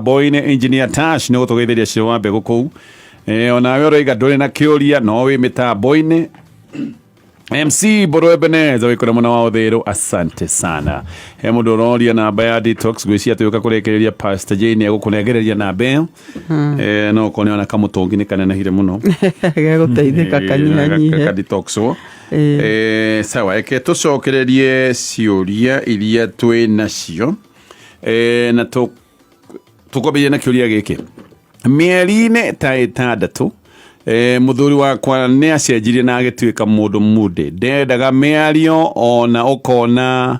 Mĩtambo-inĩ Engineer Tash nĩ gũtũgeithĩria ciro wa mbegũ kũu. Onawe ũroiga ndũrĩ na kĩũria no wĩ mĩtambo-inĩ. MC Mbũrũ Ebeneza wĩ kũrĩa mwena wa Ũthĩrũ, asante sana. He mũndũ ũroria namba ya detox, ngwĩciria tũgĩũka kũrĩkĩrĩria Pastor Jane egũkũnengereria namba ĩyo. No ũkorwo nĩ ona kamũtũngi nĩ kanenehire mũno. Gegũteithĩka kanyihanyihe. Ka detox wo. Sawa, reke tũcokererie ciũria iria twĩ nacio. Na tũkwambĩrĩria na kĩũria gĩkĩ. Mĩeri-inĩ ta 6, mũthuri wakwa nĩ acenjirie na agĩtuĩka mũndũ mũndĩ. Ndendaga mĩario ona ũkona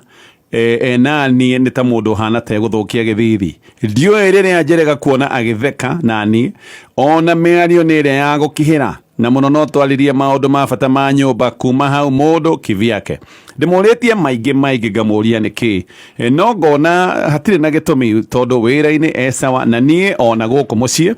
enaniĩ nĩ ta mũndũ ũhana ta egũthũkia gĩthithi. Ndiũĩ rĩrĩa njerega kuona agĩtheka naniĩ, ona mĩario nĩ ĩrĩa ya gũkihĩra. Na mũno no twaririe maũndũ ma bata ma nyũmba kuma hau mũndũ kivyake. Ndĩmũrĩtie maingĩ maingĩ ngamũria nĩkĩ, no ngona hatirĩ na gĩtũmi tondũ wĩra-inĩ e sawa na niĩ ona gũkũ mũciĩ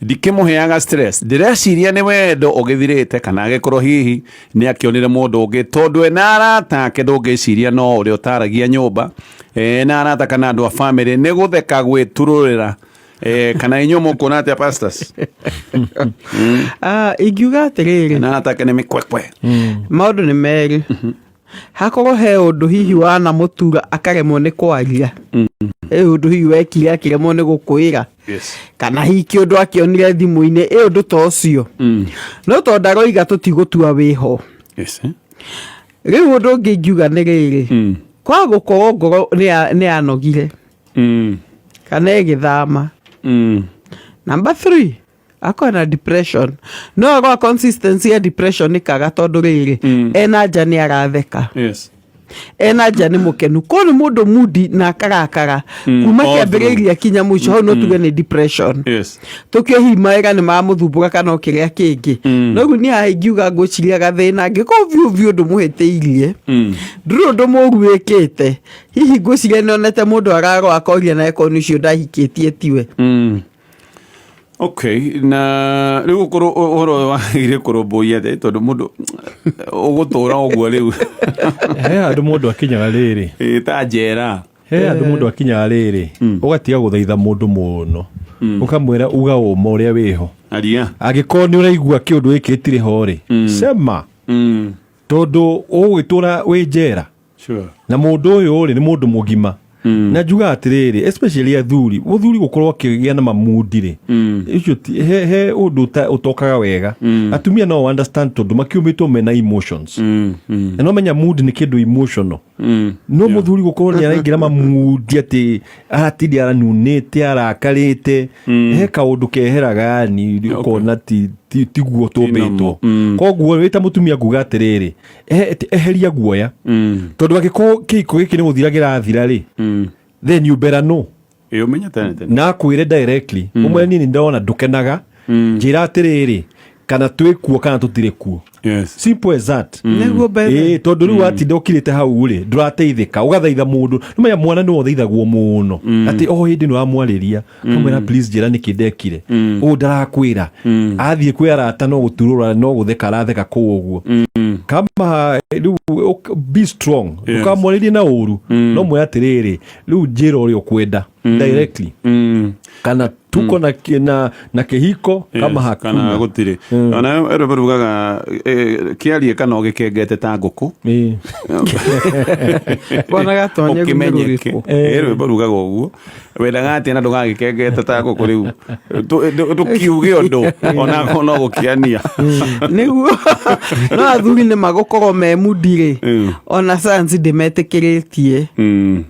ndikĩmũheaga stress. Ndĩreciria nĩ wendo ũgĩthirĩte kana agĩkorwo hihi nĩ akĩonire mũndũ ũngĩ tondũ ena arata ake ndũngĩciria no ũrĩa ũtaragia nyũmba, ena arata kana andũ a famĩlĩ nĩ gũtheka gwĩturũrĩra. Kana inyuĩ mũkuona atĩa pastors? Ingiuga atĩrĩrĩ, na arata ake nĩ mĩkwekwe. Maũndũ nĩ merĩ. Hakorwo he ũndũ hihi wanamũtura akaremwo nĩ kwaria, he ũndũ hihi wekire akĩremwo nĩ gũkwĩra, kana hihi kĩũndũ akĩonire thimũ-inĩ, ĩ ũndũ ta ũcio. No tondũ ndaroiga tũtigũtua wĩho. Rĩu ũndũ ũngĩ ingiuga nĩ rĩrĩ, kwa gũkorwo ngoro nĩ yanogire kana ĩgĩthama. Number 3, akorwo na depression, no agwa consistency ya depression ĩkaga tondũ rĩrĩ, ena nja nĩ aratheka, ena nja nĩ mũkenu, ko nĩ mũndũ moody na akarakara kuma all kĩambĩrĩria kinya mũico, hau no tuge nĩ depression. Tũkĩo hihi mawĩra nĩ mamũthumbũra kana o kĩrĩa kĩngĩ. No rĩu niĩ haha ingiuga ngwĩciria gathĩna angĩkorwo biũ biũ ndũmũhĩtĩirie, ndũrĩ ũndũ mũru wĩkĩte, hihi ngwĩciria nĩonete mũndũ ararwa akoria na eko nĩ ũcio ndahikĩtie tiwe. Okay, na rĩu ũkorwo ũhoro ũyũ wagĩrĩire kũrũmbũiya atĩa tondũ mũndũ ũgũtũra ũguo rĩu. He handũ mũndũ akinyaga rĩrĩ. Ĩ, ta njera. He handũ mũndũ akinyaga rĩrĩ, ũgatiga gũthaitha mũndũ mũno, ũkamwĩra uga ũma ũrĩa wĩho. Aria. Angĩkorwo nĩ ũraigua kĩũndũ gĩkĩ gĩtirĩ ho rĩ, sema. Tondũ ũgũgĩtũra wĩ njera. Na mũndũ ũyũ rĩ nĩ mũndũ mũgima. Na njugaga atĩrĩrĩ, especially athuri, mũthuri gũkorwo akĩgĩa na mamundi rĩ, ũcio he ũndũ ũtokaga wega. Atumia no understand tondũ makiumĩtwo mena emotions. Na no menya mood nĩ kĩndũ emotional. No mũthuri gũkorwo nĩ araingĩra mamundi atĩ aratinda aranunĩte arakarĩte, he kaũndũ keheraga yani ũkona tiguo tũmbĩtwo. Koguo wĩ ta mũtumia nguga atĩrĩrĩ, eheria guoya, tondũ angĩkorwo kĩhiko gĩkĩ nĩ gũthira kĩrathira rĩ, then you better know. Ĩ, ũmenye tene tene. Na akwĩre directly, ũmwĩre niĩ nĩ ndona ndũkenaga, njĩra atĩrĩrĩ, kana twĩ kuo kana tũtirĩ kuo. Simple as that. Nĩguo mbere. Ĩ, tondũ rĩu watinda ũkirĩte hau rĩ, ndũrateithĩka, ũgathaitha mũndũ. Nĩmenya mwana nĩwe ũthaithagwo mũno, atĩ o hĩndĩ nĩ wamwarĩria, kamwĩra please njĩra nĩkĩ ndekire ũũ, ndarakwĩra. Athiĩ kwĩ arata no gũturũra no gũtheka aratheka kũu ũguo. Kama rĩu be strong, ndũkamwarĩrie na ũru, no mwĩre atĩrĩrĩ, rĩu njĩra ũrĩa ũkwenda directly, kana tuko na kĩhiko kama hakuna. Kana gũtirĩ. Ona rwĩmbo rugaga kĩarie kana ũgĩkengete ta ngũkũ. Bwana Gatonye, Ũkĩmenyeke. rũrĩkũ? Rwĩmbo rugaga ũguo, wendaga atĩa na ndũgagĩkengete ta ngũkũ rĩu ndũkiuge ũndũ onakorwo no gũkĩania. Nĩguo no athuri nĩ magũkorwo me moody rĩ, ona science ndĩmetĩkĩrĩtie.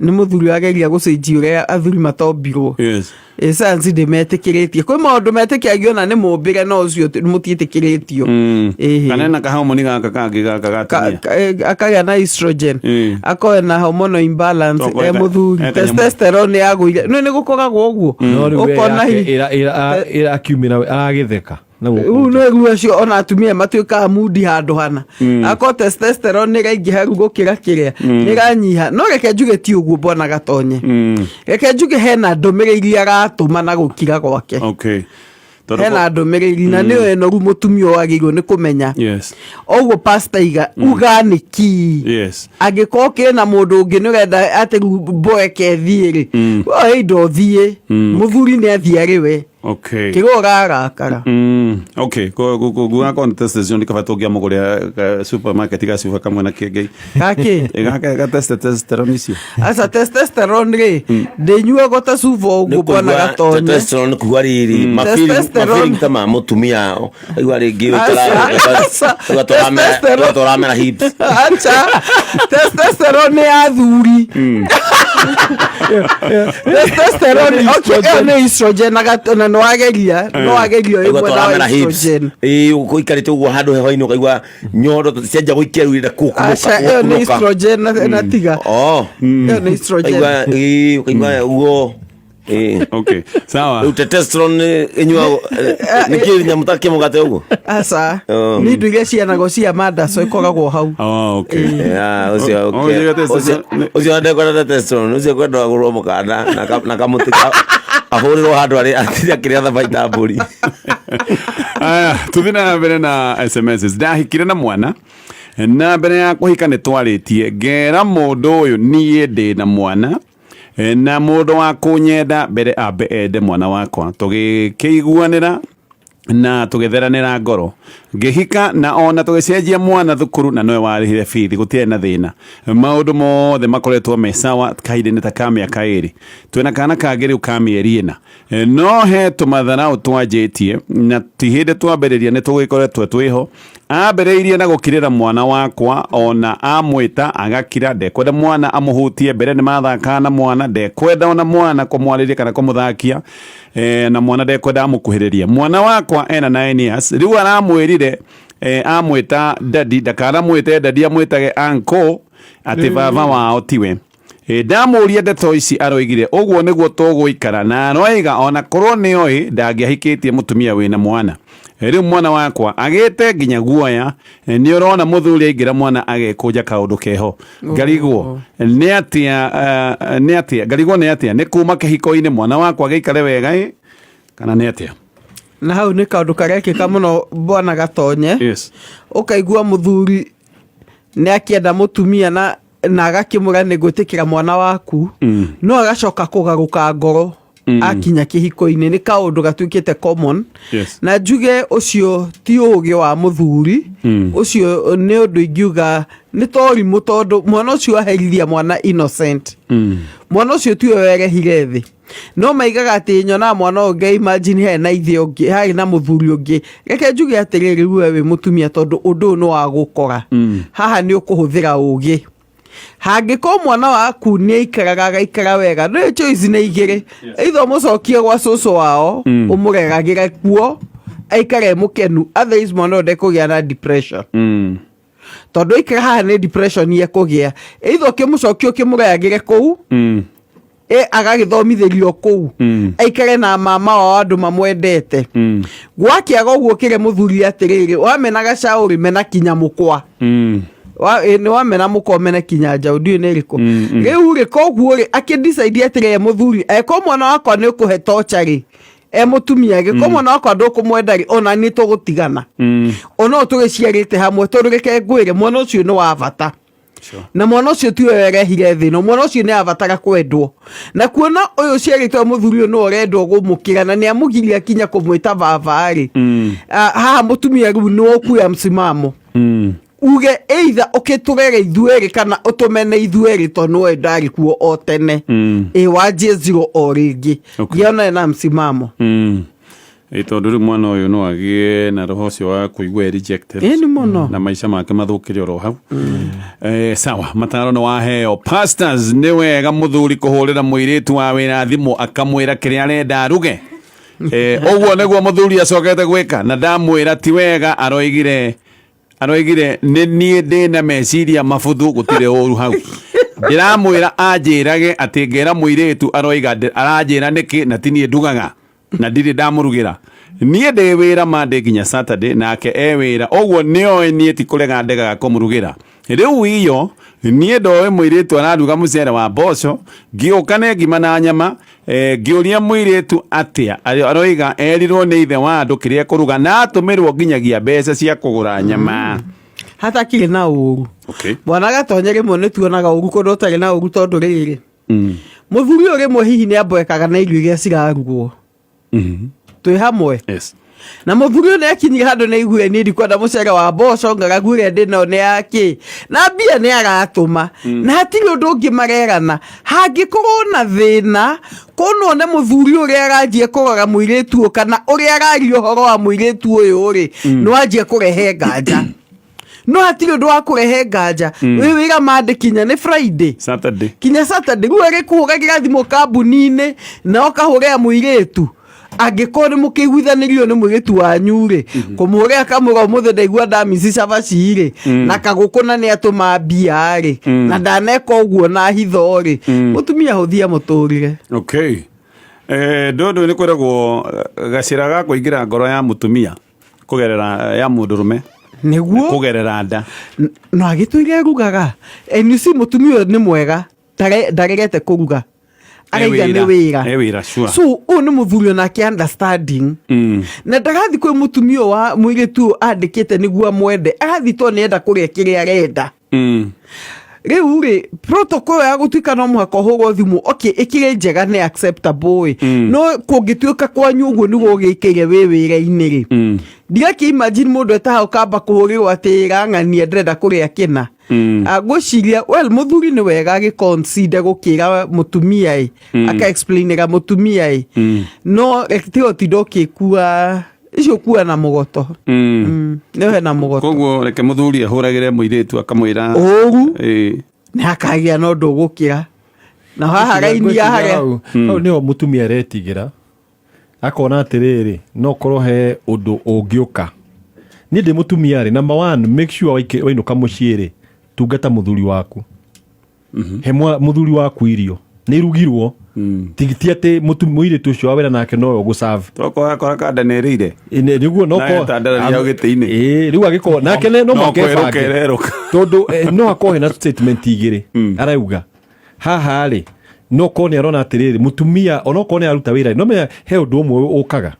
Nĩ mũthuri ageria gũcenjia ũrĩa athuri matombirwo. Ĩ, science ndĩmetĩkĩrĩtie. Kwĩ maũndũ metĩkagio na nĩ mũmbĩre, no ũcio mũtiĩtĩkĩrĩtio. Ĩhĩ. Kana ena kahomoni gaka kangĩ gaka gatumia. Akagĩa na estrogen, akorwo na hormonal imbalance, e mũthuri testosterone yagũire. Nĩ gũkoragwo ũguo. No rĩu we Ũkona yake hihi ĩrakiumĩra aragĩtheka na gũkũ Rĩu nja. nĩ ruo acio ona atumia matuĩkaga moody handũ hana, akorwo testosterone nĩ ĩraingĩha rĩu gũkĩra kĩrĩa nĩ ĩranyiha. No reke njuge ti ũguo, bwana Gatonye. Reke njuge hena ndũmĩrĩri aratũma na gũkira gwake. Okay. Tondũ Hena ndũmĩrĩri na nĩyo ĩno rĩu mũtumia ũyũ wagĩrĩirwo nĩ kũmenya. Oguo pastor iga uga nĩkĩ. Angĩkorwo kĩna mũndũ ũngĩ nĩ ũrenda atĩ rĩu mboeke thiĩ rĩ, we indo ũthiĩ, mũthuri nĩ athiĩ arĩ we. Kĩrĩa ũrarakara. Okay, nguga contestation kaba tũngĩamũgũrĩra supermarket gacuba kamwe na kĩngĩ. Gakĩ? Gaka ga testosterone icio. Aca testosterone rĩ, ndĩnyuagwo ta cuba ũguo bwana Gatonye. Testosterone kuga rĩrĩ Testosterone. mafeeling ta ma mũtumia aigua rĩngĩ Aca, aca, testosterone. tũramera hips. Aca, testosterone nĩ ya athuri. Testosterone, okay, ĩyo nĩ estrogen na na nĩ wageria, no wageria Aigua ĩmwe na tũramera hips. estrogen. Ĩĩ ũikarĩte ũguo handũ heho-inĩ ũkaigua nyondo cianjia gũikia rĩu irenda Aca, ĩyo nĩ kũkunũka. estrogen na tiga. Oh. Ĩyo nĩ estrogen. Ũkaigua ĩĩ ũkaigua ũguo. Ĩĩ. Okay, sawa. Rĩu testosterone ĩnyuagwo nĩ kĩ nyamũ ta kĩmũgate ũguo? Aca, Oh. nĩ indo iria cianagwo cia mandaco ikoragwo hau. Oh, okay. Yeah, ũcio Oh, okay. ũcio testosterone- Ũcio ndekwenda testosterone, ũcio kwenda agũrwo mũkanda na kamũtĩ ahũrĩrwo handũ arĩ atinde akĩrĩa thabai ta mbũri. Aya, tuthiĩ na mbere na SMS. Ndahikire na mwana na mbere ya kũhika nĩ twarĩtie ngera mũndũ ũyũ niĩ ndĩ na mwana na mũndũ wa kũnyenda mbere ambe ende mwana wakwa, tũgĩkĩiguanĩra na tũgĩtheranĩra ngoro, ngĩhika na ona tũgĩcenjia mwana thukuru na nowe warĩhire bithi, gũtiarĩ na thĩna, maũndũ mothe makoretwo me sawa kahinda-inĩ ta ka mĩaka 2, twĩna kana kangĩ rĩu ka mĩeri 4, no he tũmatharau twanjĩtie na ti hĩndĩ twambĩrĩria nĩ tũgĩkoretwo twĩho. Ambĩrĩirie na gũkirĩra mwana wakwa ona amwĩta agakira, ndekwenda mwana amũhutie, mbere nĩ mathakaga na mwana, ndekwenda ona mwana kũmwarĩria kana kũmũthakia, na mwana ndekwenda amũkuhĩrĩrie. Mwana wakwa ena 9 years rĩu aramwĩrire, amwĩta daddy, ndakanamwĩte daddy amwĩtage uncle, atĩ baba wao tiwe. Ndamũria ndeto ici aroigire ũguo nĩguo tũgũikara, na aroiga ona korwo nĩoĩ ndangĩahikĩtie mũtumia wĩna mwana. Rĩu mwana wakwa agĩte nginya guoya, nĩ ũrona mũthuri aingĩra mwana agekũnja kaũndũ keho. Ngarigwo nĩ atĩa, nĩ atĩa, ngarigwo nĩ atĩa, nĩ kuma kĩhiko-inĩ mwana wakwa agĩikare wega ĩ kana nĩ atĩa? Na hau nĩ kaũndũ karekĩka mũno bwana Gatonye. Ũkaigua mũthuri nĩ akĩenda mũtumia na agakĩmwĩra nĩ ngwĩtĩkĩra mwana waku, no agacoka kũgarũka ngoro akinya kĩhiko-inĩ. Nĩ kaũndũ gatuĩkĩte common. Na njuge ũcio ti ũgĩ wa mũthuri, ũcio nĩ ũndũ ingiuga nĩ torimũ, tondũ mwana ũcio aherithia mwana innocent. Mwana ũcio tiwe werehire thĩ. No maigaga atĩ nyonaga mwana ũyũ ngai imagine he na ithe ũngĩ, harĩ na mũthuri ũngĩ. Reke njuge atĩrĩrĩ, we wĩ mũtumia, tondũ ũndũ ũyũ nĩ wa gũkora. Haha nĩ ũkũhũthĩra ũgĩ. Hangĩkorwo mwana waku nĩ aikaraga agaikara wega, nĩ choice nĩ igĩrĩ. Either ũmũcokie gwa cũcũ wao, ũmũreragĩre kuo, aikare mũkenu, otherwise mwana ũyũ ndekũgĩa na depression. Tondũ aikara haha nĩ depression ekũgĩa. Either ũkĩmũcokia ũkĩmũreragĩre kũu, agagĩthomithĩrio kũu, aikare na mama wao andũ mamwendete. Gwakĩaga ũguo kĩre mũthuri atĩrĩrĩ, wamena gacaũ rĩ, mena kinya mũkwa. Nĩ wamena mũkwa ũmene kinya njaũ, ndiũĩ nĩ ĩrĩkũ. Rĩu rĩ, koguo rĩ, akĩdecide atĩrĩ e mũthuri, angĩkorwo mwana wakwa nĩ ũkũhe torture rĩ, e mũtumia, angĩkorwo mwana wakwa ndũkũmwenda rĩ, ona nĩ tũgũtigana. Ona ũyũ tũgĩciarĩte hamwe, tondũ reke ngwĩre, mwana ũcio nĩ wa bata. Na mwana ũcio tiwe werehire thĩ ĩno, mwana ũcio nĩ abatara kwendwo. Na kuona ũyũ ũciarĩtwo mũthuri ũyũ nĩwe ũrendwo gũmũkĩra na nĩ amũgiria kinya kũmwĩta baba rĩ, haha mũtumia rĩu nĩ ũkuoya msimamo. Uge either ũkĩtũrere ithuerĩ kana ũtũmene ithuerĩ, tondũ nĩwe ndarĩ kuo o tene. Ĩ wanjie zero o rĩngĩ. Gĩa na msimamo. Ĩ tondũ rĩu mwana ũyũ no agĩe na roho ũcio wa kũigua e rejected. Ĩ nĩ mũno. Na maica make mathũkĩre oro hau. Sawa, mataro nĩ waheo. Pastors, nĩ wega mũthuri kũhũrĩra mũirĩtu wa wĩra thimũ akamwĩra kĩrĩa arenda aruge. Ũguo nĩguo mũthuri acokete gwĩka, na ndamwĩra ti wega, aroigire nĩ niĩ ndĩna meciria mabuthu, gũtirĩ ũru hau. Ndĩramwĩra anjĩrage atĩ ngera mũirĩtu aroiga aranjĩra nĩkĩ na ti niĩ ndugaga na ndirĩ ndamũrugĩra. Niĩ ndĩ wĩra Monday nginya Saturday, nake e wĩra, ũguo nĩoĩ niĩ ti kũrega ndegaga kũmũrugĩra. Rĩu iyo Niĩ ndoĩ mũirĩtu araruga mũcere wa mboco, ngĩũka nĩ ngima na nyama. Ngĩũria mũirĩtu atĩa, aroiga erirwo nĩ ithe wa andũ kĩrĩa ekũruga na atũmĩrwo nginyagia mbeca cia kũgũra nyama. Hatakirĩ na ũru. Okay. Bwana Gatonye, rĩmwe nĩ tuonaga ũru kũndũ ũtarĩ na ũru, tondũ rĩrĩ, mũthuri ũyũ rĩmwe hihi nĩ amboekaga na irio iria cirarugwo. Twĩ hamwe? Yes. Na mũthuri ũyũ nĩ akinyire handũ nĩ aiguire, niĩ ndikwenda mũcere wa mboco, ng'aragu ĩrĩa ndĩ nayo nĩ yakĩ, na mbia nĩ aratũma, na hatirĩ ũndũ ũngĩ marerana. Hangĩkorwo na thĩna kũna one mũthuri ũrĩa aranjia kũrora mũirĩtu ũyũ kana ũrĩa araria ũhoro wa mũirĩtu ũyũ rĩ, nĩ wanjia kũrehe nganja, no hatirĩ ũndũ wa kũrehe nganja. Wĩ wĩra Monday kinya nĩ Friday. Saturday. Kinya Saturday, rĩu agĩkũhũragĩra thimũ kambuni-inĩ na ũkahũrĩra mũirĩtu, angĩkorwo nĩ mũkĩiguithanĩrio nĩ mũirĩtu wanyu rĩ, kũmũhũrĩra akamwĩra, ũmũthĩ ndaigua ndamici cabaci rĩ na kagũkũ, na nĩ atũma mbia rĩ, na ndaneka ũguo na hitho rĩ, mũtumia hũthia mũtũrĩre. Okay. Ndũndũ nĩ kwĩragwo gacĩra ga kũingĩra ngoro ya mũtumia kũgerera ya mũndũrũme nĩguo kũgerera nda. No agĩtũire rugaga, and you see, mũtumia ũyũ nĩ mwega, ndaregete kũruga, araiga nĩ wĩra. Nĩ wĩra, sure. So ũyũ nĩ mũthuri onake understanding, na ndagathi kwĩ mũtumia ũyũ wa mũirĩtu ũyũ andĩkĩte nĩguo amwende, arathiĩ tondũ nĩenda kũrĩa kĩrĩa arenda. Rĩu rĩ, protocol ya gũtuĩka no mũhaka ũhũrwo thimũ, okay, ĩkĩrĩ njega, nĩ acceptable ĩ, no kũngĩtuĩka kwanyu ũguo nĩguo ũgĩkĩire wĩ wĩra-inĩ rĩ, ndigakĩ imagine mũndũ etaha ũkamba kũhũrĩrwo atĩ rang'ania ndĩrenda kũrĩa kĩna. Ngwĩciria, well, mũthuri nĩ wega agĩconsider gũkĩra mũtumia ĩ, aka explainĩra mũtumia ĩ, no tiga ũtinda ũkĩkua icio kua na mũgoto. Nĩ hena mũgoto. Koguo reke mũthuri ahũragĩre mũirĩtu akamwĩra ũru. Ĩ. Nĩ hakagĩa na ũndũ ũgũkĩra na haha raini ya harĩa. Hau hau nĩho mũtumia aretigĩra, akona atĩrĩrĩ, no korwo he ũndũ ũngĩũka. Niĩ ndĩ mũtumia rĩ, number one, make sure wainũka mũciĩ rĩ, tungata mũthuri waku, he mũthuri waku irio nĩ irugirwo. Ti atĩ mũirĩtu ũcio wa wĩra nake nowe ũgũserve. Tokorwo akora kanda nĩ ĩrĩire. Nĩguo no Na etandararia hau gĩtĩ-inĩ. Ĩ, rĩu agĩkorwo nake no No mũhaka kwerũka ebange. ĩrerũka. Tondũ no akorwo hena statement igĩrĩ arauga haha rĩ, no korwo nĩ arona atĩrĩrĩ, mũtumia onokorwo nĩ aruta wĩra, no menya he ũndũ ũmwe ũkaga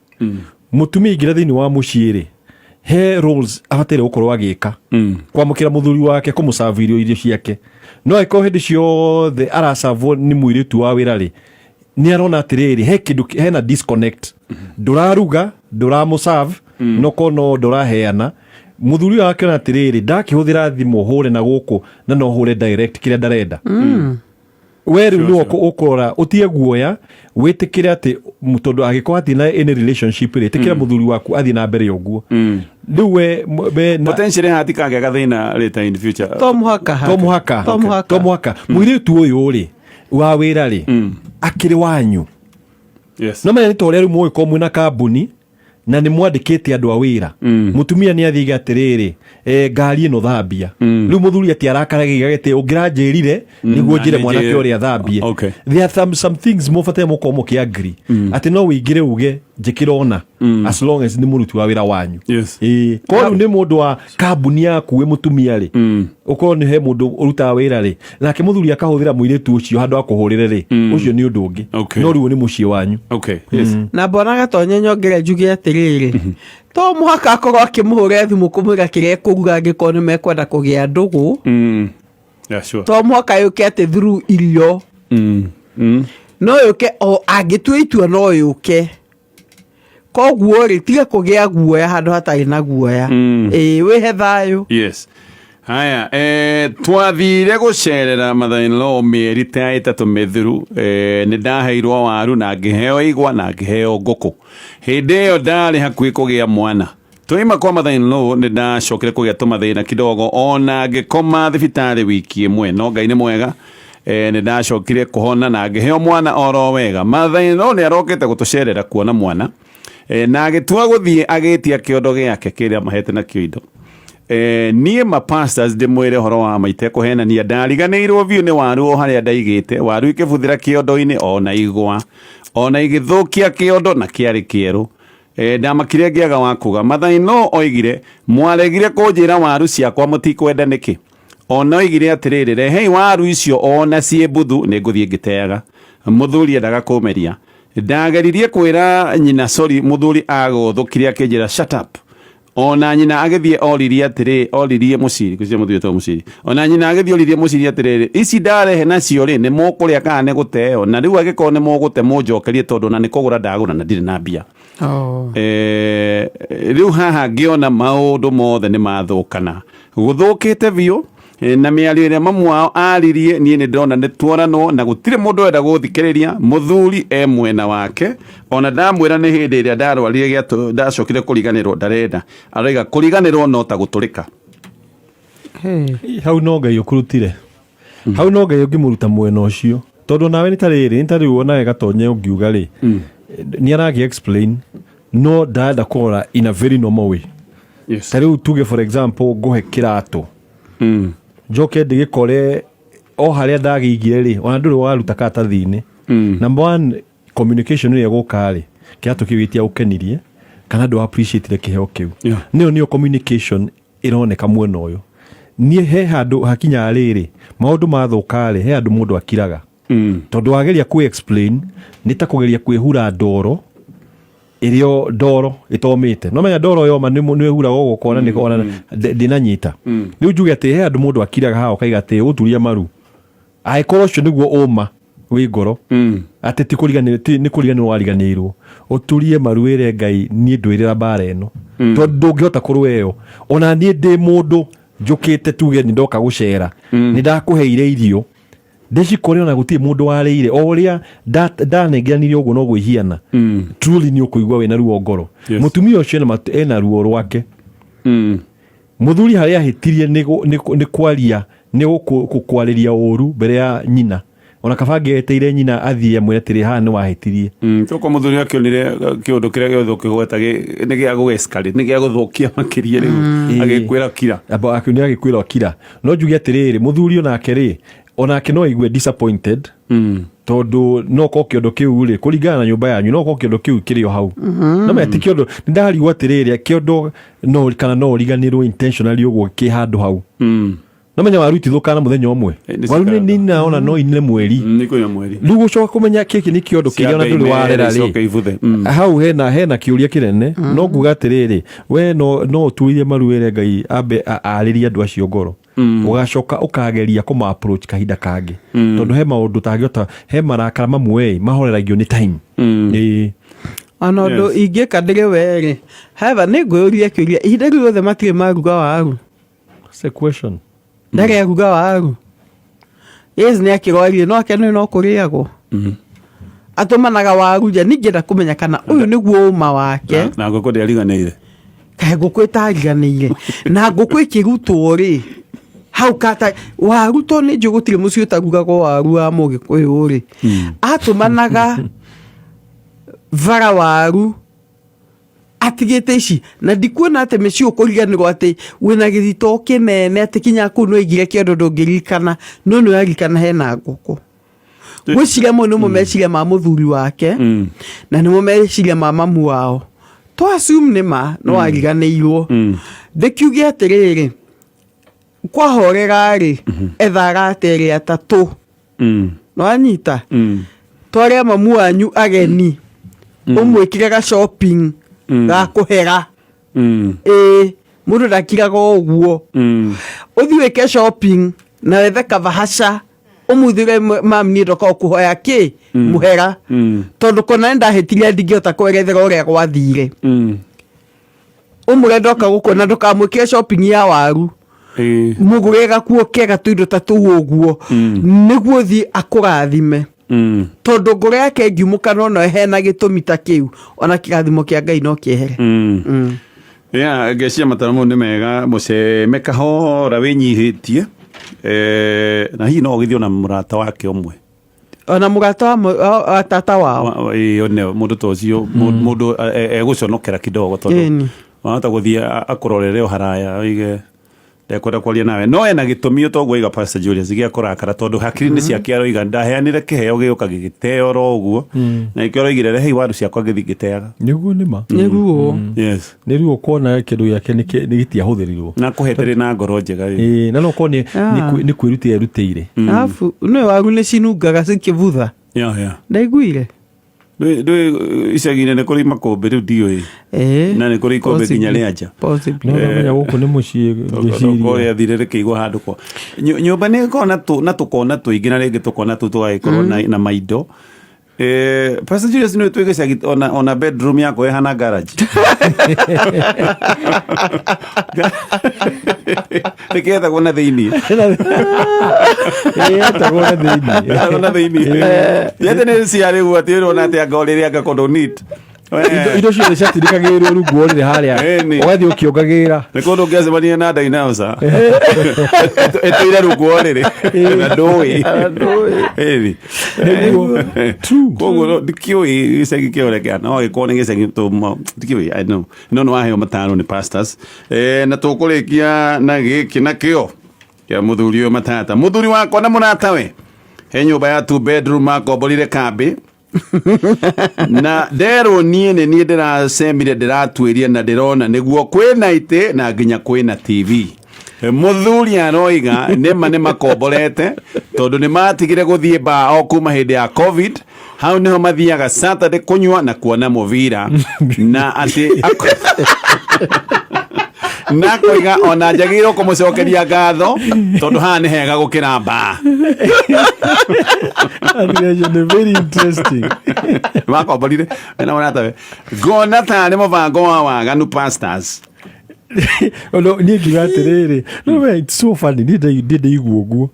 mũtumia ingĩra thĩinĩ wa mũciĩ rĩ, he roles abataire gũkorwo agĩka, kwamũkĩra mũthuri wake, kũmũcabu irio ciake, no angĩkorwo hĩndĩ ciothe aracabwo nĩ mũirĩtu wa wĩra rĩ, nĩ arona atĩrĩrĩ, he kĩndũ hena disconnect, ndũraruga, ndũramũserve, no korwo no ndũraheana. Mũthuri ũyũ akĩona atĩrĩrĩ, ndakĩhũthĩra thimũ hũre na gũkũ na no hũre direct kĩrĩa ndarenda. We rĩu nĩwe ũkũrora, ũtige guoya, wĩtĩkĩre atĩ tondũ angĩkorwo athiĩ na any relationship rĩ, ĩtĩkĩra mũthuri waku athiĩ na mbere ũguo. Rĩu we Potentially hatikagĩa gathĩna later in future. To mũhaka. To mũhaka. To mũhaka. To mũhaka. Mũirĩtu ũyũ rĩ wa wĩra rĩ, akĩrĩ wanyu? Yes. No menya nĩ ta ũrĩa rĩu mũgĩkorwo mwĩna kambuni na nĩ mwandĩkĩte andũ a wĩra, mũtumia nĩ athiiga atĩrĩrĩ, ngari ĩno thambia. Rĩu mũthuri ati arakaraga gĩte, ũngĩranjĩrire nĩguo njĩre na mwanake ũrĩa thambie. There are some things mũbataire mũkorwo mũkĩ agree atĩ no wĩingĩre uge njĩkĩra ona, as long as nĩ mũruti wa wĩra wanyu. Ĩĩ, korwo rĩu nĩ mũndũ wa kambuni yaku wĩ mũtumia rĩ, ũkorwo nĩ he mũndũ ũrutaga wĩra rĩ, nake mũthuri akahũthĩra mũirĩtu ũcio handũ akũhũrĩre rĩ, ũcio nĩ ũndũ ũngĩ. No rĩu nĩ mũciĩ wanyu. Okay. Yes. Na mbona Gatonye, nyongere njuge atĩrĩrĩ, to mũhaka akorwo akĩmũhũrĩra thimũ kũmwĩra kĩrĩa ekũruga angĩkorwo nĩ mekwenda kũgĩa ndũgũ. Yeah, sure. To mũhaka yũke atĩ through irio. No yũke o angĩtua itua, no yũke. Koguo rĩ, tiga kũgĩa guoya handũ hatarĩ na guoya. Ĩĩ, wĩhe thayũ. Yes. Haya, twathire gũcerera mother-in-law mĩeri ta 3 mĩthiru. Nĩ ndaheirwo waru na ngĩheo igwa na ngĩheo ngũkũ. Hĩndĩ ĩyo ndarĩ hakuhĩ kũgĩa mwana. Twaima kwa mother-in-law nĩ ndacokire kũgĩa tũmathĩna kidogo, ona ngĩkoma thibitarĩ wiki ĩmwe, no Ngai nĩ mwega. Nĩ ndacokire kũhona na ngĩheo mwana oro wega. Mother-in-law nĩ arokĩte gũtũcerera kuona mwana, na agĩtua gũthiĩ agĩtia kĩondo gĩake kĩrĩa mahete nakĩo indo. Niĩ ma pastors, ndĩmwĩre ũhoro wa ma itekũhenania, ndariganĩirwo biũ nĩ waru o harĩa ndaigĩte waru, ikĩbuthĩra kĩondo-inĩ ona igwa ona igĩthũkia kĩondo na kĩarĩ kĩerũ. Ndamakire ngĩaga wa kuga. Mother-in-law oigire, mwaregire kũnjĩra waru ciakwa mũtikwenda nĩkĩ? Ona oigire atĩrĩrĩ, rehei waru icio ona ciĩ mbuthu nĩ ngũthiĩ ngĩteaga. Mũthuri endaga kũmeria. Ndageririe kwĩra nyina sorry, mũthuri agũthũkire akĩnjĩra shut up. Ona nyina agĩthiĩ oririe atĩrĩ, oririe mũciri, ngwĩciria mũthuri etagwo mũciri. Ona nyina agĩthiĩ oririe mũciri atĩrĩrĩ, ici ndarehe nacio rĩ, nĩ mũkũrĩa kana nĩ gũteo? Na rĩu angĩkorwo nĩ mũgũte mũnjokerie tondũ ona nĩ kũgũra ndagũra na ndirĩ na mbia. Rĩu haha ngĩona maũndũ mothe nĩ mathũkana, gũthũkĩte biũ. Na mĩario ĩrĩa mamu wao aririe niĩ nĩ ndĩrona nĩ tuoranwo na gũtirĩ mũndũ wenda gũthikĩrĩria. Mũthuri e mwena wake, ona ndamwĩra nĩ hĩndĩ ĩrĩa ndarwarire gĩatũ ndacokire kũriganĩrwo ndarenda. Aroiga kũriganĩrwo no ta gũtũrĩka. Hey. Hau no Ngai ũkũrutire, hau no Ngai ũngĩmũruta mwena ũcio, tondũ nawe nĩ ta rĩrĩ, nĩ ta rĩu onawe Gatonye ũngiuga rĩ, nĩ aragĩ explain no ndarenda kũrora in a very normal way. Ta rĩu tuge for example ngũhe kĩratũ, njoke ndĩgĩkore o harĩa ndagĩigire rĩ, ona ndũrĩ waruta karatathi-inĩ. Number one, communication ĩrĩa ĩgũka rĩ, kĩratũ kĩu gĩtiagũkenirie kana ndũ appreciate kĩheo kĩu. Nĩyo nĩyo communication ĩroneka mwena ũyũ. Niĩ he handũ hakinyaga rĩrĩ, maũndũ mathũka rĩ, he handũ mũndũ akiraga, tondũ wageria kwĩ explain nĩ ta kũgeria kwĩhura ndoro ĩrĩa ndoro ĩtomĩte. No menya ndoro yoma nĩ ĩhuraga ũguo ũkona nĩ ona ndĩnanyita. Rĩu njuge atĩ he handũ mũndũ akiraga haha, ũkaiga atĩ ũturia maru angĩkorwo ũcio nĩguo ũma wĩ ngoro atĩ ti kũriganĩrwo, ti nĩ kũriganĩrwo wariganĩirwo, ũturie maru wĩre Ngai niĩ ndwĩrĩra mbara ĩno, tondũ ndũngĩhota kũrũa ĩyo. Ona niĩ ndĩ mũndũ njũkĩte, tuge nĩ ndoka gũcera, nĩ ndakũheire irio ndĩcikore ona gũtirĩ mũndũ warĩire, o ũrĩa ndanengeranire ũguo noguo ihiana, truly nĩ ũkũigua wĩna ruo ngoro. Mũtumia ũcio ena ruo rwake. Mũthuri harĩa ahĩtirie nĩ kwaria, nĩ gũkwarĩria ũru mbere ya nyina. Ona kaba angĩeteire nyina athiĩ amwĩre atĩrĩ, haha nĩ wahĩtirie. Toko mũthuri akĩonire kĩũndũ kĩrĩa gĩothe ũkĩgweta nĩ gĩa gũgĩescalate, nĩ gĩa gũthũkia makĩria rĩu. Agĩkwĩra kira. Amba nĩ agĩkwĩra kira. No njuge atĩrĩrĩ, mũthuri onake rĩ, onake no aigue disappointed, tondũ no korwo kĩondo kĩu rĩ, kũringana na nyũmba yanyu, no korwo kĩondo kĩu kĩrĩ o hau. No menya ti kĩondo, nĩ ndarigwo atĩrĩrĩ, kĩondo no kana no ũriganĩrwo intentionally ũguo kĩ handũ hau. No menya waru itithũkaga na mũthenya ũmwe. Nĩ Waru cikaraga. nĩ naona no inine mweri. Nĩ kũina mweri. Rĩu gũcoka kũmenya kĩkĩ nĩ kĩondo kĩrĩa ona ndũrĩ warera rĩ, icoke ibuthe. Hau hena kĩũria kĩnene. No nguga atĩrĩrĩ, we no ũturie maru wĩre Ngai ambe arĩrie andũ acio ngoro, ũgacoka ũkageria kũma approach kahinda kangĩ, tondũ he maũndũ ũtangĩhota, he marakara mamwe ĩ mahoreragio nĩ time. Ĩĩ. Ona ũndũ ingĩka ndĩrĩ werĩ heva nĩ ngwĩyũria kĩũria, ihinda rĩu rĩothe matirĩ maruga waru? That's a question. Ndarĩ aruga waru. Yes, nĩ akĩrwarire, no akene no kũrĩagwo atũmanaga waru nja. Ningĩenda kũmenya kana ũyũ nĩguo ũma wake. Na ngũkũ ndĩariganĩire. Kaĩ ngũkũ ĩtariganĩire na ngũkũ ĩkĩrutwo rĩ hau kata waru, to nĩ njũĩ gũtirĩ mũciĩ ũtarugagwo waru wa mũgĩkũyũ rĩ, atũmanaga bara waru atigĩte ici, na ndikuona atĩ mĩciĩ ũkũriganĩrwo atĩ wĩna gĩthito kĩnene atĩ kinya kũu nĩ waigire kĩondo ndũngĩririkana, no nĩ ũraririkana hena ngũkũ. Ngwĩciria mau nĩmo meciria ma mũthuri wake na nĩmo meciria ma mamu wao. To assume nĩ ma no ariganĩirwo. Ndĩkiuge atĩrĩrĩ, kwahorera rĩ, etha arata erĩ atatũ, nĩwanyita, tware mamu wanyu ageni, ũmwĩkĩre ga shopping ga kũhera. Ĩĩ, mũndũ ndakiraga o ũguo. Ũthiĩ wĩke shopping na wethe kabahasha, ũmuthire, mam, niĩ ndoka ũkũhoya kĩ mũhera, tondũ kona nĩ ndahĩtirie, ndingĩhota kwerethera ũrĩa gwathire. Ũmũre ndoka gũkuona, ndũkamwĩkĩre shopping ya waru, mũgũre gakuo kega, tũindo ta tũu ũguo, nĩguo thiĩ akũrathime, tondũ ngoro yake ĩngiumũka no hena gĩtũmi ta kĩu, ona kĩrathimo kĩa Ngai no kĩehere. Ya ngecia mataro mau nĩ mega. Mũceme kahora wĩnyihĩtie. Na hihi no ũgĩthiĩ ona mũrata wake ũmwe. Ona mũrata wa tata wao. Ĩĩ, one mũndũ ta ũcio, mũndũ egũconokera kidogo, tondũ Ĩni. wahota gũthiĩ akũrorere o haraya oige Ndekwenda kwaria nawe no ena gĩtũmi toguo iga Pastor Julius gĩa kũrakara tondũ hakiri-inĩ ciake aroiga ndaheanire kĩheo gĩũka gĩgĩteo oro ũguo, na nĩkĩo aroigire rehei waru ciakwa ngĩthiĩ ngĩteaga. Nĩguo nĩ ma. Nĩ ruo. Yes. Nĩ ruo kuona kĩndũ gĩake nĩ gĩtiahũthĩrirwo. Na kũhetere na ngoro njega rĩ. Ĩĩ, na no korwo nĩ kwĩrutĩra erutĩire. Arabu nĩ waru nĩ cinungaga cikĩbutha. Ndaiguire. Ndũĩ icagi-inĩ nĩ kũrĩ makũmbĩ rĩu ndiũĩ. Na nĩ kũrĩ ikũmbĩ nginya rĩa nja. Possibly. No namenya gũkũ nĩ mũciĩ ngĩciria. Kũrĩa thire rĩkĩigwo handũ kwa nyũmba nĩ ĩkoragwo na tũkona tũingĩ na rĩngĩ tũkona tũu tũgagĩkorwo na maindo. Pastor Julius nĩ twĩ gĩcagi ona bedroom yakwa ĩhana garage. Nĩkĩetagwo na thĩiniĩ. Ĩĩ, etagwo na thĩiniĩ. Etagwo na thĩiniĩ. Yete nĩ cia rĩu atĩ ũrona atĩ anga ũrĩrĩ anga kũndũ neat. Indo ciothe ciatindĩkagĩrĩrwo rungu wa ũrĩrĩ harĩa. Ĩni. Ũgathiĩ ũkĩongagĩrĩra. Nĩ kũndũ ũngĩacemania na dinosaur ĩtũire rungu wa ũrĩrĩ na ndũĩ. Ĩni. Koguo ndikĩũĩ gĩcagi kĩa ũrĩa kĩhana, no gĩkorwo nĩ gĩcagi ndikĩũĩ, I know. No nĩ waheo mataro nĩ pastors. Na tũkũrĩkia na gĩkĩ nakĩo kĩa mũthuri ũyũ matata. Mũthuri wakwa na mũratawe he nyũmba ya 2 bedroom makomborire kambĩ na nderwo niĩ nĩ niĩ ndĩracemire ndĩratuĩria na ndĩrona nĩguo kwĩna itĩ na nginya kwĩna TV. Mũthuri aroiga nĩma nĩ makomborete tondũ nĩ matigire gũthiĩ baa o kuma hĩndĩ ya COVID. Hau nĩho mathiaga Saturday kũnyua na kuona mũbira na atĩ na koiga ona njagĩrĩirwo kũmũcokeria ngatho tondũ haha nĩ hega gũkĩra baa. Athiĩ nĩ very interesting. Makomborire mena mũratawe ngona tarĩ mũbango wa waganu pastors. No, niĩ ngiuga atĩrĩrĩ, no we, it's so funny, niĩ ndĩigua ũguo.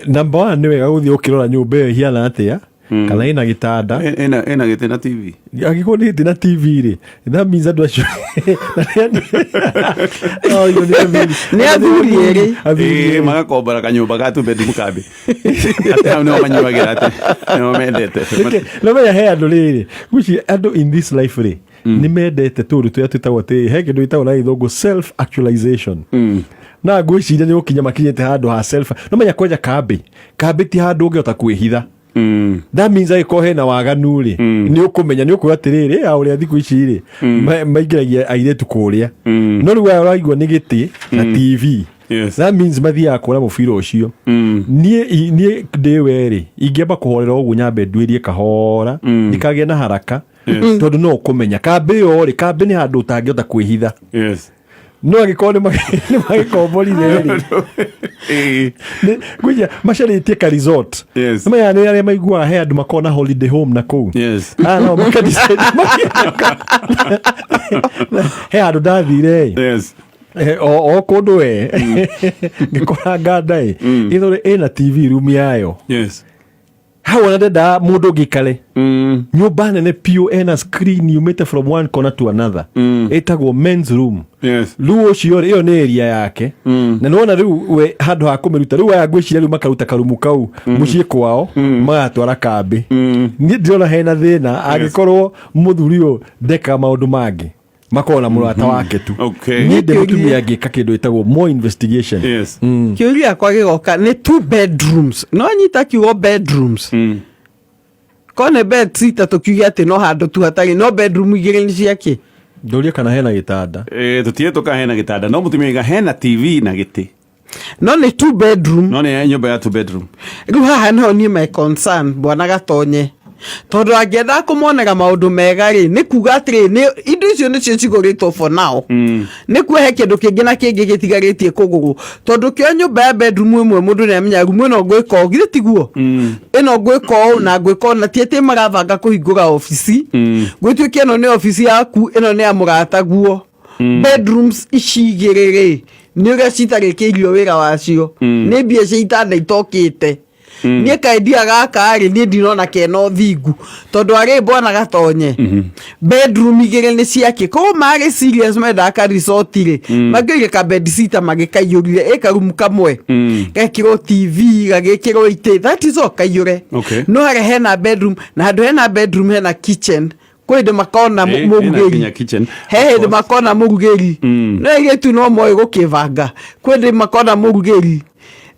Number one, nĩ wega gũthiĩ ũkĩrora nyũmba ĩyo ĩhiana atĩa, kana ĩna gĩtanda. Ĩna gĩtĩ na TV. Angĩkorwo nĩ gĩtĩ na TV rĩ, that means andũ acio Oh, iyo nĩ athuri. Nĩ athuri erĩ. Athuri Ĩĩ, erĩ. magakombora kanyũmba ga two bedroom kambĩ. Atĩ hau nĩho manyuagĩra atĩ nĩho mendete. Nĩkĩ? No menya he andũ rĩrĩ, ngwĩciria andũ in this life rĩ, nĩ mendete tũũndũ tũrĩa twĩtagwo atĩ he kĩndũ gĩtagwo na gĩthũngũ self actualization. Na ngwĩciria nĩ gũkinya makinyĩte handũ ha self, no menya kwenja kambĩ, kambĩ ti handũ ũngĩhota kwĩhitha. That means angĩkorwo hena waganu rĩ, nĩ ũkũmenya, nĩ ũkuga atĩrĩrĩ, ya ũrĩa thikũ ici rĩ, maingĩragia airĩtu kũrĩa. No rĩu aya ũraigua nĩ gĩtĩ na TV. That means mathiaga kuona mũbira ũcio. Niĩ ndĩ we rĩ, ingĩamba kũhorera ũguo nyambe nduĩrie kahora, ndikagĩe na haraka, tondũ no ũkũmenya kambĩ ĩyo rĩ, kambĩ nĩ handũ ũtangĩhota kwĩhitha. No angĩkorwo nĩ magĩkomborire rĩ, ngwĩciria macarĩtie ka resort. Nĩ maya nĩ arĩa maiguaga he andũ makoragwo na holiday home na kũu. Aya nao makadecide makĩenũka. He handũ ndathire ĩ. O kũndũ we ngĩkora nganda ĩ ithũrĩ ĩna TV room yayo. Hau ona ndendaga mũndũ ũngĩ ikare. Nyũmba nene piũ ena screen yumĩte from one corner to another. Ĩtagwo men's room. Rĩu ũcio rĩ, ĩyo nĩ area yake. Na nĩwona rĩu we handũ ha kũmĩruta rĩu aya ngwĩciria rĩu makaruta karumu kau mũciĩ kwao magatwara kambĩ. Niĩ ndĩrona hena thĩna angĩkorwo mũthuri ũyũ ndekaga maũndũ mangĩ makorwo na mũrata wake tu. Niĩ ndĩ mũtumia ngĩka kĩndũ ĩtagwo more investigation. Kĩũria gĩakwa gĩgoka nĩ 2 bedrooms. No nyita kiugo bedrooms. Korwo nĩ bed sitter tũkiuge atĩ no handũ tu hatarĩ, no bedroom igĩrĩ nĩ ciakĩ? Ndũrie kana hena gĩtanda. Tũtirĩ tũka hena gĩtanda, no mũtumia oiga hena TV na gĩtĩ. No nĩ 2 bedroom. No nĩ nyũmba ya 2 bedroom. Rĩu haha nĩho niĩ my concern bwana Gatonye. Tondũ angĩendaga kũmonera maũndũ mega rĩ, nĩ kuga atĩrĩ, nĩ indo icio nĩcio cigũrĩtwo for now. Nĩ kuo he kĩndũ kĩngĩ na kĩngĩ gĩtigarĩtie kũgũrwo. Tondũ kĩo nyũmba ya bedroom ĩmwe mũndũ nĩ amenya rumu ĩno ngwĩka ũũ, githĩ tiguo? Ĩno ngwĩka ũũ na ngwĩka ũũ, na ti atĩ marabanga kũhingũra obici. Gwĩtuĩke ĩno nĩ obici yaku, ĩno nĩ ya mũrataguo. Bedrooms ici igĩrĩ rĩ, nĩ ũrĩa citarĩkĩirio wĩra wacio. Nĩ mbia cia itanda itokĩte. Niĩ kaendia gaka rĩ, niĩ ndinona kena ũthingu. Tondũ arĩ bwana Gatonye, bedroom igĩrĩ nĩ ciake. Koguo marĩ serious mendaga ka resort rĩ, mangĩoire ka bed sitter magĩkaiyũrire, ĩ karumu kamwe. Gekĩrwo TV, gagĩkĩrwo itĩ, that is all, kaiyũre. No harĩa hena bedroom, na handũ hena bedroom hena kitchen. Kwĩ hĩndĩ makona Ĩna mũrugĩri. nginya kitchen. He hĩndĩ makona mũrugĩri, no airĩtu no moĩ gũkĩbanga. Kwĩ hĩndĩ makona mũrugĩri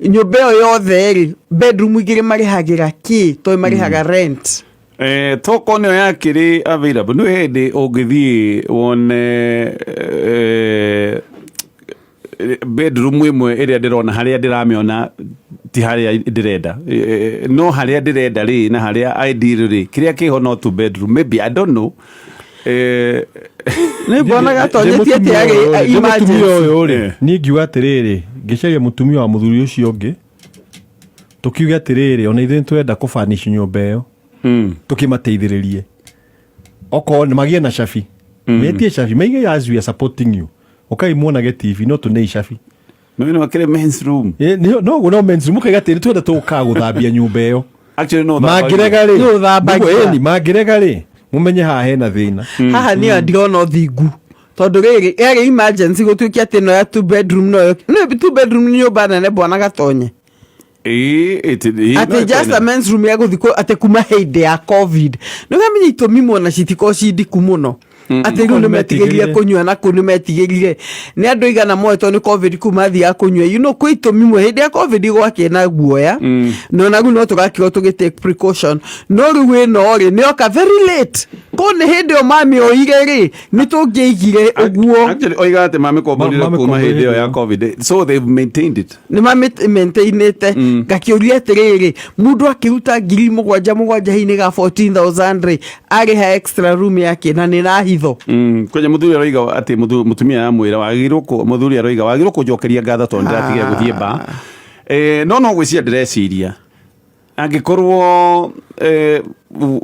nyũmba ĩyo yothe rĩ, bedroom igĩrĩ marĩhagĩra kĩ tondũ marĩhaga rent. Toko nĩyo yakĩrĩ available. Nĩ hĩndĩ ũngĩthiĩ wone bedroom ĩmwe ĩrĩa ndĩrona, harĩa ndĩramĩona ti harĩa ndĩrenda. No harĩa ndĩrenda rĩ, na harĩa ideal rĩ, kĩrĩa kĩho no two bedroom, maybe, I don't know. Nĩ mbonaga atonyetie atĩ yarĩ Ndĩ mũtumia emergency. ũyũ rĩ, niĩ ngiuga atĩrĩrĩ, ngĩcaria mũtumia wa mũthuri ũcio ũngĩ, tũkiuge atĩrĩrĩ, ona ithuĩ nĩtũrenda kũbanish nyũmba ĩyo, tũkĩmateithĩrĩrie, okorwo nĩ magĩe na cabi, metie cabi maige, "As we are supporting you, ũkai muonage TV, no tũnei cabi." No ĩno akĩrĩ men's room. No ũguo no men's room, mũkaiga atĩrĩ, twenda tũkaga gũthambia nyũmba ĩyo. Actually no ũthambagia. Mangĩrega rĩ, Nĩ ũthambagia. nĩguo, ĩni, mangĩrega rĩ, mũmenye haha hena thĩna. Haha nĩyo ndirona ũthingu, tondũ rĩrĩ yarĩ emergency, gũtuĩke atĩ no ya two bedroom, no no two bedroom nĩ nyũmba nene, bwana Gatonye. Ĩĩ, Atĩ no just a ĩkwene. men's room ya gũthikwo atĩ kuma hĩndĩ ya COVID, nĩ ũramenya itũmi mona citikorwo ci ndiku mũno, atĩ rĩu nĩ metigĩrire kũnyua na kũu, nĩ metigĩrire nĩ andũ igana moetwo nĩ COVID kuu mathiaga kũnyua. Kwĩ itũmi mwe hĩndĩ ya COVID gwakĩ na guoya, na ona rĩu no tũgakĩrwo tũgĩ take precaution, no rĩu ĩno rĩ nĩ yoka very late, ko nĩ hĩndĩ ĩyo mamĩoire rĩ, nĩ tũngĩaigire ũguo. Actually oiga atĩ mamĩkomborire kuma Mamĩkomborire hĩndĩ ĩyo ya hĩndĩ ĩyo. COVID, so they've maintained it. Nĩ mamĩmaintainĩte. Ngakĩũria atĩrĩrĩ, mũndũ akĩruta 7,000 mũgwanja hinĩ ga 14,000 rĩ, arĩha extra room yake na nĩ na hitho. Kwenye muthuri aroiga atĩ mũtumia yamwĩra wagĩrĩirwo mũthuri aroiga wagĩrĩirwo kũnjokeria ngatho tondũ ndĩratigire gũthiĩ ba. No gwĩciria ndĩreciria angĩkorwo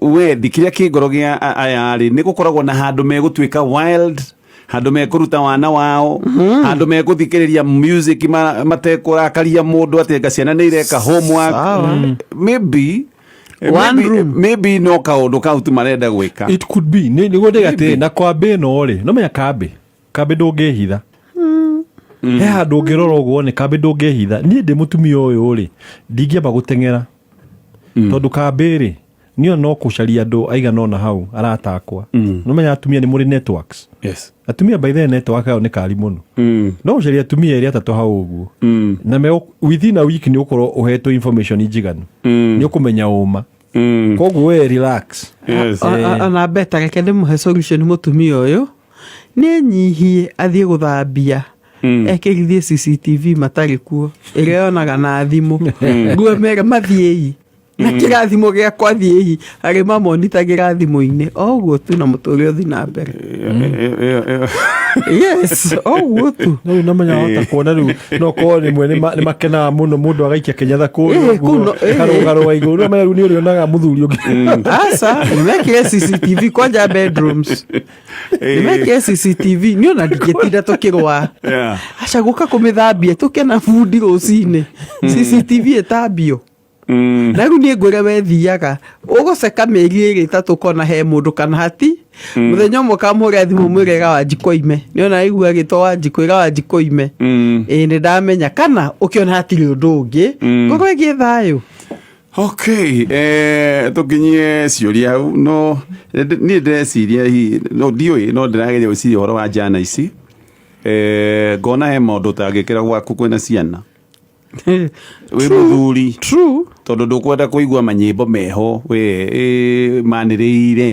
wendi kĩrĩa kĩ ngoro gĩa aya rĩ, nĩ gũkoragwo na handũ megũtuĩka wild, handũ mekũruta wana wao, handũ mekũthikĩrĩria music matekũrakaria mũndũ, atĩ anga ciana nĩ ireka homework. Sawa. Maybe One maybe, room. Maybe no kaũndũ kau tu marenda gwĩka. It could be. Nĩguo ndĩga atĩrĩ, na kwambĩ ĩno rĩ, no menya kambĩ ndũngĩhitha, he handũ ũngĩrora ũguo nĩ kambĩ ndũngĩhitha. Niĩ ndĩ mũtumia ũyũ rĩ, ndingĩamba gũteng'era, tondũ kambĩ rĩ, niĩ no kũcaria andũ aigana ũna hau arata akwa. No menya atumia nĩ mũrĩ networks. Atumia, by the network yao nĩ kari mũno. No ũcaria atumia erĩ atatũ hau ũguo, na me within a week nĩ ũkorwo ũhetwo information njiganu, nĩ ũkũmenya ũma. Koguo we relax. Ona beta reke ndĩmũhe solution. Mũtumia ũyũ nĩ nyihie, athiĩ gũthambia, ekĩrithie CCTV matarĩ kuo, ĩrĩa yonaga na thimũ nguo, mere mathiĩi na kĩrathimo gĩakwa, thiĩi arĩ mamonitagĩra thimũ-inĩ o ũguo tu, na mũtũrĩre ũthi na mbere. Yes, o ũguo tu. No rĩu namenya wahota kuona rĩu no korwo rĩmwe nĩ makenaga mũno, mũndũ agaikia kĩnyatha kũrĩa kũu ũguo, karũgarũga igũrũ. Namenya rĩu nĩ ũrĩonaga mũthuri ũngĩ. Aca, nĩmekire CCTV kwanja bedrooms, nĩmekire CCTV, nĩ ona ndingĩtinda tũkĩrũa. Aca, gũka kũmĩthambia tũke na bundi rũcinĩ, CCTV ĩtambio. Na rĩu niĩ ngwĩre, we thiaga ũgũceka mĩeri ĩrĩ ĩtatũ, kona he mũndũ kana hati. Mũthenya ũmwe ũkamũhũrĩra thimũ, mwĩre ĩra Wanjikũ aime, nĩona aigua agĩtwo Wanjikũ, ĩra Wanjikũ aime. Ĩĩ, nĩ ndamenya kana ũkĩona hatirĩ ũndũ ũngĩ, ngorwo ĩgĩ thayũ. Okay, tukinyie ciũria hau. No niĩ ndĩreciria hihi, no ndiũĩ, no ndĩrageria gwĩciria ũhoro wa njana ici. Ngona he maũndũ ũtangĩkĩra gwaku kwĩna ciana, wĩ mũthuri, tondũ ndũkwenda kũigua manyĩmbo meho we manĩrĩire,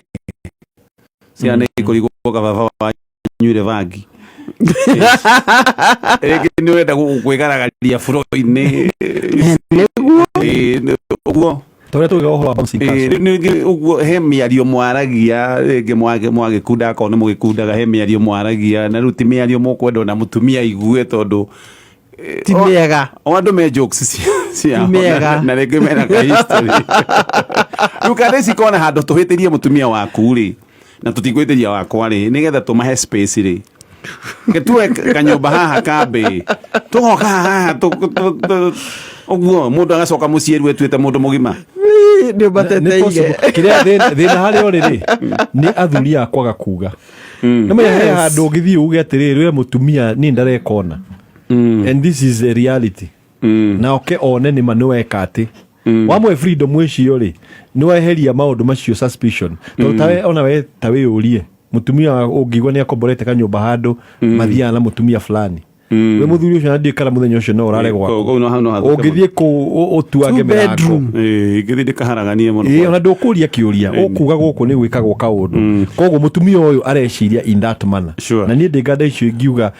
ciana ikũrigwo kababa wanyuire bangi. Rĩngĩ nĩ ũrenda kwĩgaragaria buro-inĩ. Nĩguo. Ũguo. Tũrĩa tuge ũhoro wa bouncing castle. Ũguo he mĩario mwaragia, rĩngĩ mwagĩkunda, akorwo nĩ mũgĩkundaga, he mĩario mwaragia, na rĩu ti mĩario mũkwenda ona mũtumia aigue, tondũ Ti mĩega. O andũ me jokes ciao. Ti mĩega. Na rĩngĩ mena ka history. Rĩu kana ici kona handũ tũhĩtĩrie mũtumia waku rĩ, na tũtikwĩtĩria wakwa rĩ, nĩgetha tũmahe space rĩ, gĩtue kanyũmba haha kambĩ, tũgoka haha ũguo, mũndũ agacoka mũciĩ rĩu etuĩte mũndũ mũgima. Nĩ Nĩ ũmateteire. possible. Kĩrĩa thĩna harĩa ũrĩ rĩ, nĩ athuri a kwaga kuga. Nĩ menya he handũ ũngĩthiĩ uge atĩrĩrĩ, we mũtumia, niĩ ndareka ũna, and this is a reality, na oke one nĩma nĩ weka atĩ. Wamwe freedom icio rĩ, nĩ weheria maũndũ macio, suspicion, tondũ tawe ona we ta wĩyũrie, mũtumia ũngĩigua nĩ akomborete kanyũmba handũ mathiaga na mũtumia fulani, wĩ mũthuri ũcio, na ndiũĩ kana mũthenya ũcio no ũrare gwaku. Kũu no hau no hathũke. Ũngĩthiĩ kũu ũtuange Two mĩrango. bedroom. Ĩĩ, ingĩthiĩ ndĩkaharaganie mũno. Ĩĩ, ona ndũkũria kĩũria, ũkuga gũkũ nĩ gwĩkagwo kaũndũ, koguo mũtumia ũyũ areciria in that manner. Na niĩ ndĩ nganda icio ingiuga,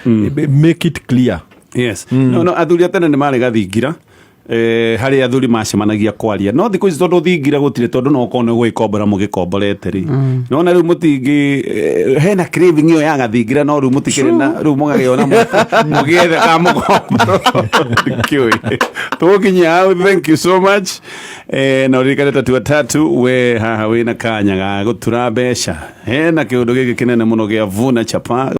make it clear. Yes, no athuri a tene nĩ marĩ gathingira, harĩa athuri macemanagia kwaria, no thikũ ici tondũ thingira gũtirĩ, tondũ no ũkorwo nĩ gũgĩkombora mũgĩkomborete rĩ, nona rĩu mũtingĩ, hena craving ĩyo ya gathingira, no rĩu mũtikĩrĩ na rĩu mũgagĩona mũgĩethe ka mũkomboro kĩũĩ. Tũgũkinyia hau. Thank you so much. Na ũririkane tatua tatu we haha wĩna kanya ga gũtura mbeca, hena kĩũndũ gĩkĩ kĩnene mũno gĩa Vuna Chapa.